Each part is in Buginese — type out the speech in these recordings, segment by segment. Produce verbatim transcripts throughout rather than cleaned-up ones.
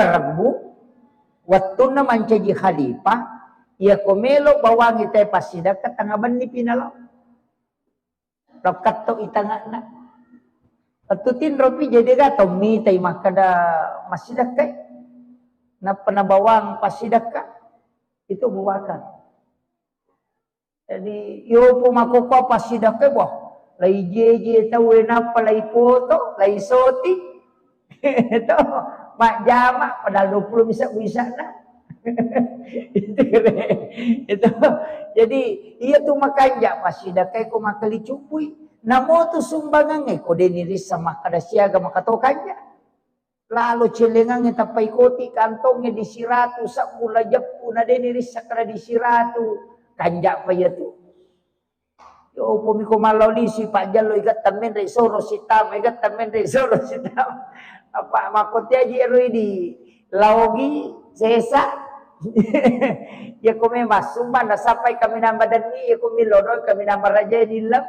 Rebbu, wettunna mancaji khalifah, iyako melo bawangi tae passidakka tengnga benni pi nalao. Lokatto itangana. Wettu tinropi jadi ga tau mitai makkeda massidakkai. Nappa nabawang passidakka. Itu Abu Bakar. Jadi, yopo makkokkoe passidakkae, boh, lai jeje tauwe nappa lai foto, lai soti. To, majjama padahal dua puluh bisa-bisana. Itu, itu. Jadi, iya tu makanja passidakkae ko makkali cubbui. Namo tu sumbangangnge ko deni rissa makkada siaga makato kanja. Lalo celengangnge tappa ikoti kantongnge di siratu, sabbu la jeppu na deni rissa kada di siratu. Kanja pa iya tu. Yo, upami ko mallau lisu, pajjallo igatta menre soro sitama, igatta menre soro sitama. Apa makkotiaji ero idi laogi sesa. Ya ko memang sumbang na sapai kami nambah dani, ya ko milo doi kami nambah raja di lam.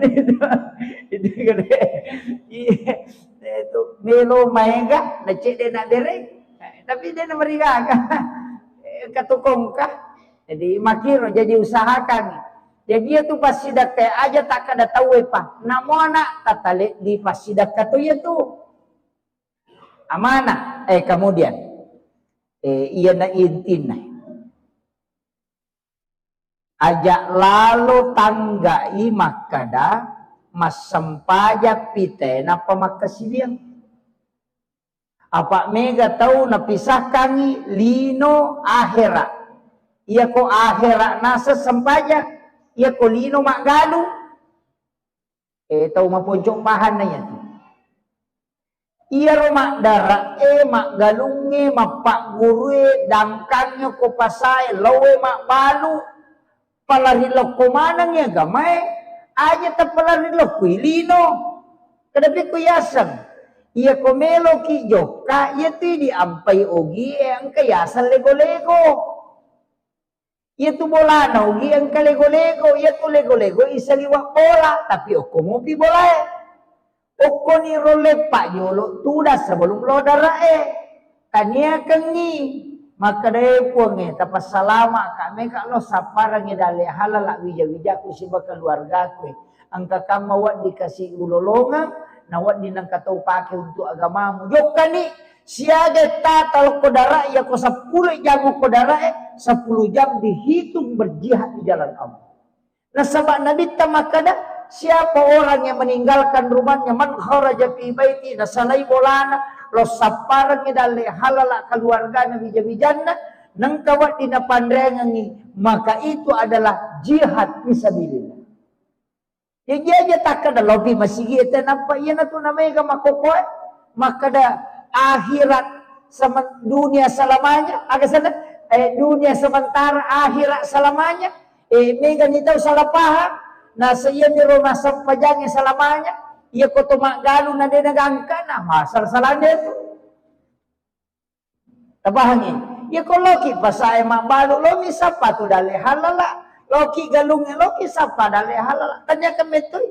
Itu, itu gede. Iya. Itu melo maega, na cedde na bere. Tapi dia na marigaga. Eh, katukongka. Jadi makiro, jadi usahakan. Jadi iya tu passidakka aja takkada tauwe pa. Namo ana tatale di passidakka tu iya tu. Amanah. Eh, kemudian, eh, iyana intinna. Aja lalo tanggai makkada massempajang pite nappa makkasiwiang. Apa mega tau napisahkangi lino ahera. Iyako ahera naseng sempajang, iyako lino maggalung. Eh, tau maponco pahanna iyatu. Iyaro maddara'e, maggalungnge, mappaggurue, dangkangnge ko pasae, laoe mabbalu, palari lokko manengngi agamae, aja tapalari lokkoi lino. Kada pekko yaseng. Iyako meloki jokka, iyatu diampai ogie, engka yaseng lego-lego. Iyatu bolana ogi engka lego-lego, iyatu lego-lego isaliweng bola, tapi okko mopi bolae. Okkoni rolle pajolo tudang sebelum lo dara'e. Taniakengngi makkedae Puangnge, tapassalama ka meka lo sapparengngi dalle halala wija-wijaku siba keluargaku. Engka kamma wedding kasi ulolongeng, na wedding nengka tau pake untuk agamamu. Jokkani, siaga tata lokko dara, iyako seppulo jam okko darae, sepuluh jam dihitung berjihad di jalan Allah. Nasaba Nabitta makkada, siapa orang yang meninggalkan rumahnya, man kharaja fi baiti, nasalai bolana, lo sapparengngi dalle halala keluargana wija-wijanna, nengka wedding napanreangengngi, maka itu adalah jihad fisabilillah. Jaji aja takkada lopi masigi ete nappa iyanatu namega makkokoe makkada akhirat sama dunia selamanya, aga sana, eh, dunia sementara, akhirat selamanya. Eh, mega ni tau salah paham. Nasa iya miro masempajangnge selamanya. Iya koto maggalu na dena gangka na masal-salande tu. Tapahangi? Iya ko loki pasae mabbalu, lomi sappa tu dalle halala. Loki galungnge, loki sappa dalle halala. Tanya ke metoi.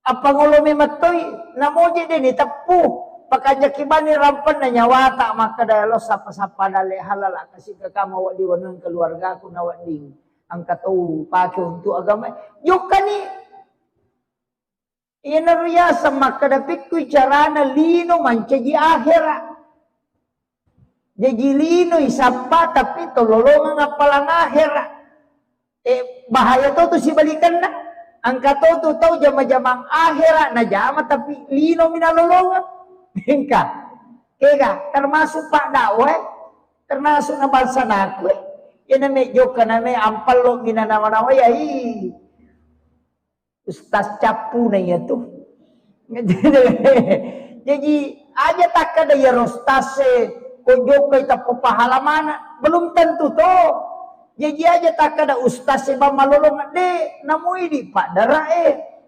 Apa ngolomi mettoi? Namoje deni teppu. Pakanjaki bani rampenna nyawata makkada lo sappa-sappa dalle halala. Kasi kakama wedding waneng keluargaku na wedding engka tau pake untuk agama. Jokkani. Iyanaro yaseng makkada pikkui carana lino mancaji ahera. Jaji linoi sappa tapi tololongeng appalang ahera. Eh, bahaya to tu sibalikanna. Engka to tu tau jama-jamang ahera najama tapi lino mi nalolongeng. Engka. Kega termasuk pak dakwah, termasuk na bangsa naku. Iyana me jokka na me ampallo mi nanawa-nawa ya i. Ustaz cappuna iya tu. Jaji aja takkada iyaro ustaz e ko jokkai tappa pahala maneng, belum tentu to. Jaji aja takkada ustaz e bang malolong de, namui di pak dara e,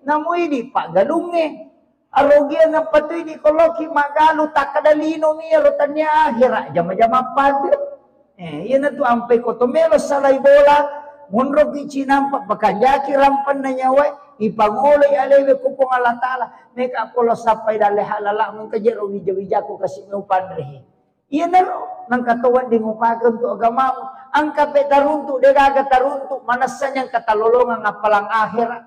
namui di pak galung e. Arogiang apa tu di koloki magalu takkada lino mi iyaro tania akhira jama-jama padu. Eh, iyanatu ampai ko to melo salai bola, monroki cinampa pakanjaki rampanna nyawae, ipangoloi alewe ko Puang Allah Taala, meka polo sappai dalle halala mengka jero wija-wijaku kasi meu panrehe. Iyanaro nengka to wedding upake untuk agamamu. Engka pe taruntu, de gaga taruntu, manessani engka talolongang appalang akhera.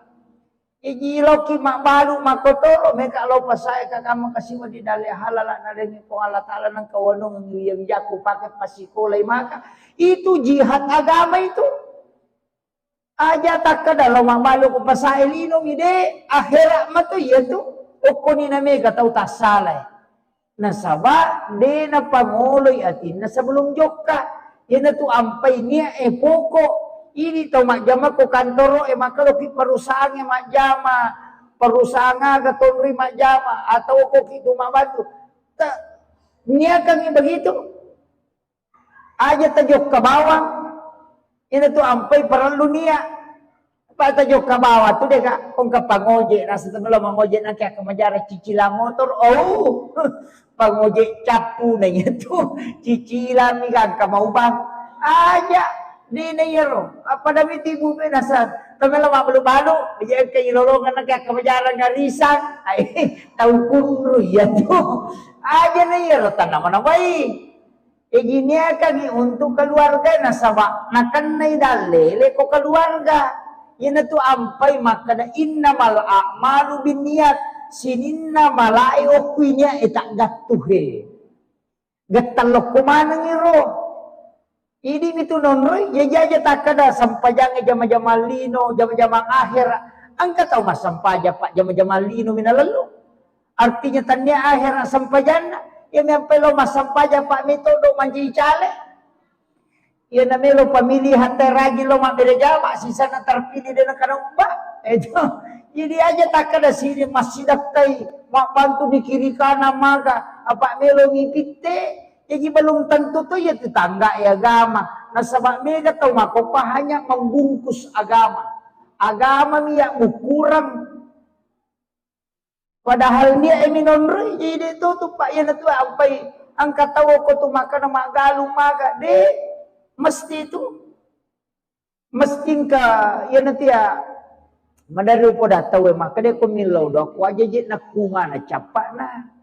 Iji loki mabbalu makkotoro, meka lo pasae ka kamma kasiwa di dalle halala nalengi Puang Allah Taala nengka wanungang wiya-wiyaku pake pasikolai maka. Itu jihad agama itu. Aja takkeda lo mabbalu ko pasae lino mi de, akhera mato iya tu. Okkoni na mega tau tassalae. Nasaba de napangoloi atinna sebelum jokka. Iyanatu ampai nia e pokok. Ini tau majjama ko kantoro e, maka loki perusahaan e majjama, perusahaan aga tonri majjama, atau ko kitu mabantu. Ta-, niakangi begitu. Aja tajokka bawang. Ina tu ampai parellu nia. Pa tajokka bawang tu deka, kongka pangoje, nasa temelo mangoje nake akka majara cicilang motor. Oh, pangoje cappu na iya tu. Cicilang mi gangka maubang. Aja, dina iyaro. Apa dami tibu pe nasa temelo mabalu-balu. Aja engka ilolongan nake akka majara ngarisang. Ai, tau kunru iya tu. Aja na iyaro tanama-namai. Ijiniakangi untuk keluarga nasaba nakennai dalle leko keluarga. Iyanatu ampai makkeda innamal a'malu binniyat, sininna malae okkui nia e taggattuhe. Gettal lokko manengi ro. Idi mitu nonroi, jaji aja takkeda sempajangnge jama-jamang lino, jama-jamang akhera. Engka tau massempajang pak jama-jamang lino minalellu. Artinya tannia akhera sempajanna. Iya mempai lo massempajang pak metodo mancaji cale. Iya namelo pemilihan teraji lo mabbere jama sisana terpilih dena kana ubba. Itu. Jadi aja takkeda sini massidakkai mabbantu di kiri kanan maga apa melo mipitte. Jadi belum tentu tu ya tetangga ya agama. Nasaba mega tau makopa hanya membungkus agama. Agama mi ya ukuran. Padahal nia e minonroi, jadi de tutup pak, iyanatu ampai engka tau ko tu makkeda maggalung maga de, mesti tu, mesti engka iyanatu ya. Madari upoda tau e makkeda ko millau doang ko aja je nakkungana cappana.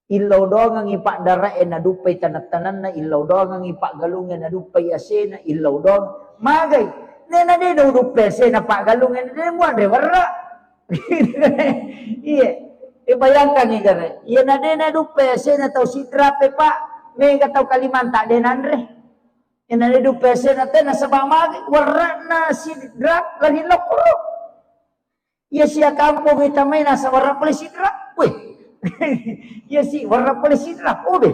Illau doangengi pak dara e naduppai taneng-tanenna, illau doangengi pak galung e naduppai asena, illau doang magai. Nena de nauduppai asena pak galung e, de muanre werra. Iya. Eh, bayangkangi gare. Iya na de naduppai asena tau Sidrap e pak, mega tau Kalimantan de nanre. Iya na de duppai asena te nasaba magi warra'na Sidrap lari lokko. Iya sia kampong e tamai nasaba warra pole Sidrap. Weh. Iya si warra pole Sidrap. Oh be.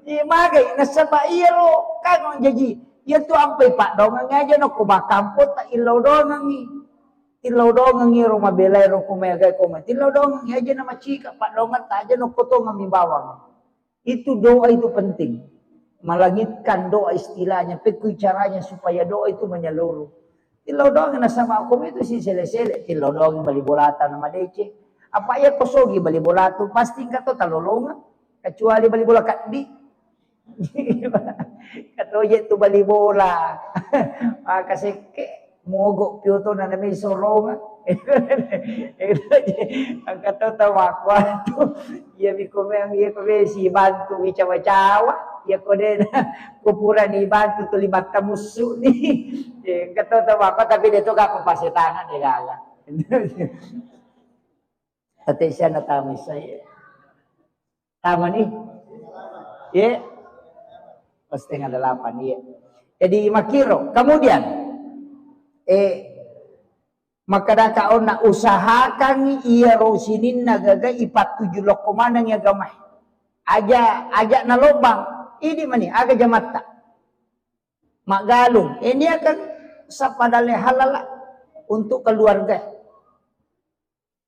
Iya magai nasaba iya ro kagong jaji. Iya tu ampai pak dongang aja no ko ba kampong tak illau dongangi. Tillau doangengi ro mabelai ro ko maegai ko mai. Tillau doangengi aja na macika, paddoangetta aja nokko tongeng mi bawang. Itu doa itu penting. Melangitkan doa istilahnya, pekui caranya supaya doa itu menyeluruh. Tillau doangengi nasaba ko itu si sele-sele, tillau doangengi bali bolata na madeceng. Apa iya ko sogi bali bolatu, pasti engka to talolongeng. Kecuali bali bola keddi. Katoje tu bali bola. Maka sekke, mogok pioto na nami soronga. Angka to tau makkuatu. Iya mi komeng, iya komeng si bantu mi cawa-cawa. Iya ko dena, ko purani bantu tu lima tamussu ni. Angka to tau makkuatu, tapi de to gak pasetangan de gala. Tete siana tamu saya. Tama nih. Iya. Oh, setengah delapan, iya. Jadi makkiro. Kemudian, eh, makkadaka onna usahakan iyaro sininna gaga ipattuju lokko maneng agama. Aja, aja nalobang. Idi mani, aga jamatta. Maggalung. Eh, niakan sappa dalle halala untuk keluarga.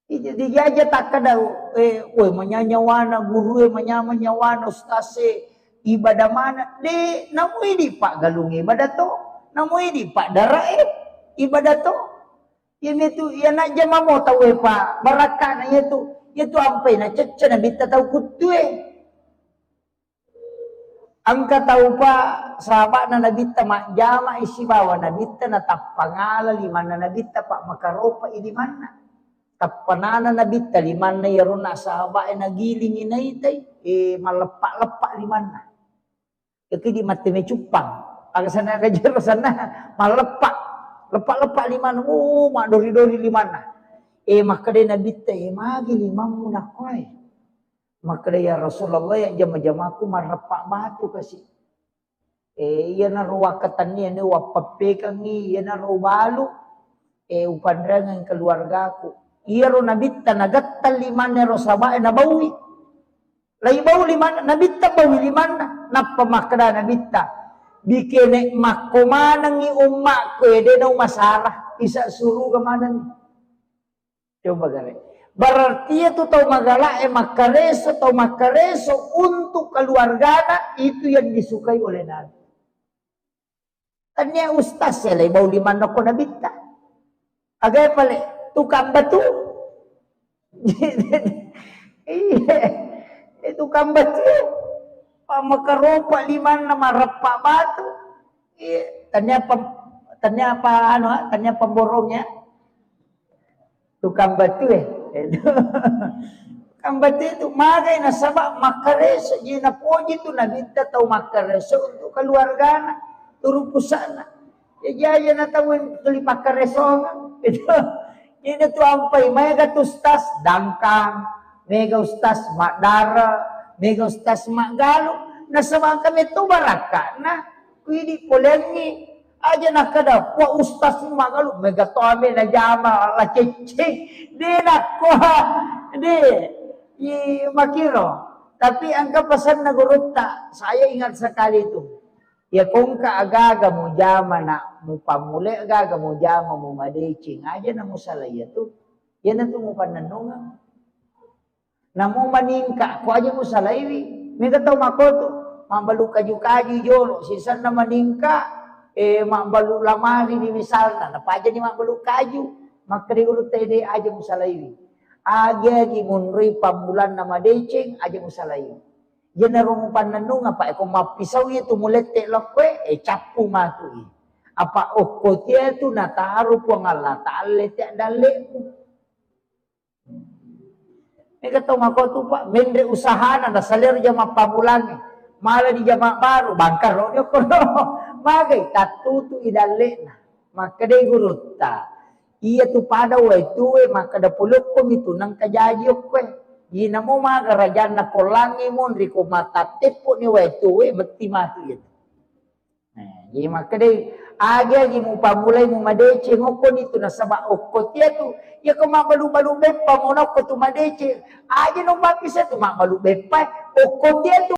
Ija-, dijaja takkeda, eh, woi, manyanya wana guru e, manyama nyawana ustaz e, ibadah mana? De, namu idi pak galung ibadah to, namu idi pak dara e, ibadah to. Iya mitu, iya najjama mo tau e pak, barakkana iya tu, iya tu ampai na cecce na bitta tau kuttu e. Engka taupa sahaba'na Nabitta majjama'i sibawa Nabitta, natappangala limanna Nabitta, pa makaropa'i limanna. Tappanana Nabitta limanna iyaro na sahabae nagilingi naitai, eh, malleppa-leppa limanna. Jadi mate mecuppang. Aga sana kajero sana malleppa. Leppa-leppa limanna, oh, madori-dori limanna. Eh, makkeda Nabitta, eh, magi limammu nakkoe. Makkeda, ya Rasulullah, ya jama-jamaku marreppa batu kasi. Eh, iyanaro wakkatenniani wappappekangngi, iyanaro ubalu, eh, upanreangngi keluargaku. Iyaro Nabitta nagattang limanna ro sahabae nabaui. Laibau limanna, Nabitta baui limanna. Nappa makkeda Nabitta, bikene makko manengngi ummakku, eh, de nau masara, isa suruga manenni. Coba gare. Berarti itu tau magala e makkareso, tau makkareso untuk keluargana itu yang disukai oleh Nabi. Tania ustaz ya, lai bau limanna ko Nabitta. Aga pale tukang batu. Iya, eh, tukang batu. Pamakaropa limanna mareppa batu. Iya, tania pam-, tania apa anu, ah, tania pemborongnya. Tukang batu, eh. Tukang batu itu magai nasaba makkareso, jadi napoji tu Nabitta tau makkareso untuk keluargana, turu pusana. Ya, jaja na tau tuli pakkaresongan. Itu. Ini tu ampai mega tu ustaz dangkang, mega ustaz maddara, mega ustaz maggalu. Nasaba kami tu barakana, kuidi polengi. Aja nakkeda, "Wah, ustaz ni magalu, mega to ame najama, la cecce." De nakko, de. I makiro. Tapi engka pesanna gurutta, saya ingat sekali itu. Ya kongka agaga mujama nak, mupammule agaga mujama mumadeceng, aja na musalai tu. Yana tu mupannennungeng. Namo maningka, ko aja musalaiwi. Mega tau makotu, mabbalu kaju-kaju jolo, sisenna maningka, eh, mabbalu lamari di misalna, napaja ni mabbalu kaju, makkeda guru tede aja musalaiwi. Agi-agi munrui pammulanna madeceng, aja musalaiwi. Iyanaro mupannennung apa, eh, ko mappisau iya tu mulette lokkoe, eh, cappu matu i. Apa okko tia tu nataro Puang Allah Taala te dalle'mu. Mega tau makotu, Pak, menre usahana, nasalero jama pammulangnge. Mala di jama baru, bangkar ro, dio kono. Magai, tattutu i dalle'na. Makkedai gurutta, iya tu pada wae tue, makkeda polokko mi tu nengka jaji okkoe. Inamo maga rajanna kollangngi monri ko matatteppo ni wae tue, betti matu iya tu. Nah, jadi makkedai, agi-agi mupammulai mumadeceng okkoni tu nasaba okko tia tu. Iya ko mabbalu-balu beppa monokko tu madeceng. Aja no mappisa tu mabbalu beppa. Okko tia tu